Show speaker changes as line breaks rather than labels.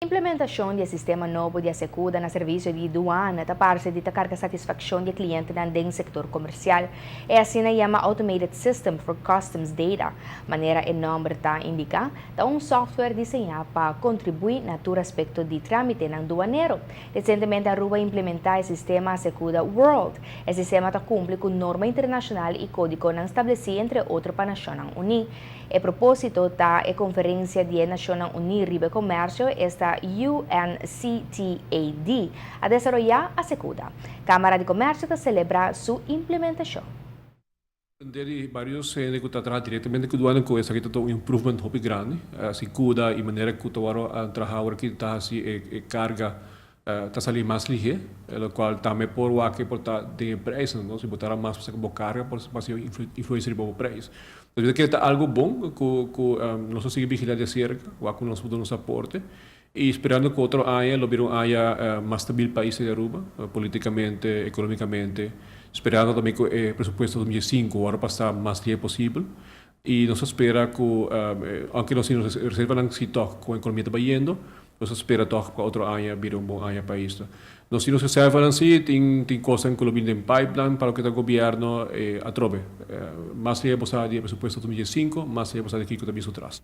Implementacion di e sistema nobo di Asycuda na servicio di Duana ta parce di ta carga satisfaccion di e clientenan den sector comercial. E asina yama Automated System for Customs Data, manera e nomber ta indica, ta un software diseña pa contribui na tur aspecto di tramitenan duanero. Recientemente Aruba a implementa e sistema Asycuda World. E sistema ta cumpli cu norma internacional y codigonan estableci entre otro pa Nacionnan Uni. E proposito ta e conferencia di Nacionnan Uni riba Comercio, esta UNCTAD, a desaroya Asycuda. Camara di Comercio ta celebra su implementacion.
Tin varios hende cu ta traha directamente cu duana cu esaki ta un improvement hopi grandi. Asycuda y manera cu ta wordo traha awor aki ta haci e carga ta sali mas lihe, locual tambe por wak por ta den prijs, no? Si bo ta mas pa bo carga por haci influencia riba bo prijs. Entonces cu ta algo bon cu nos ta sigui vigila di cerca, wak cu nos por duna nos aporte y sperando cu otro aña lo bira un aña mas stabil pa pais di Aruba, politicamente, economicamente, sperando tambe cu e presupuesto 2005 awor pasa mas lihe posibel y nos ta spera cu, aunke nos tin reserva si toch cu e economia ta bayendo, nos ta spera toch cu otro aña bira un bon aña pa pais. Nos tin reserva si, tin cos cu lo bin den pipeline pa loke ta gobierno atrobe. Mas lihe pasa e presupuesto 2005, mas lihe pasa kico ta bin atras.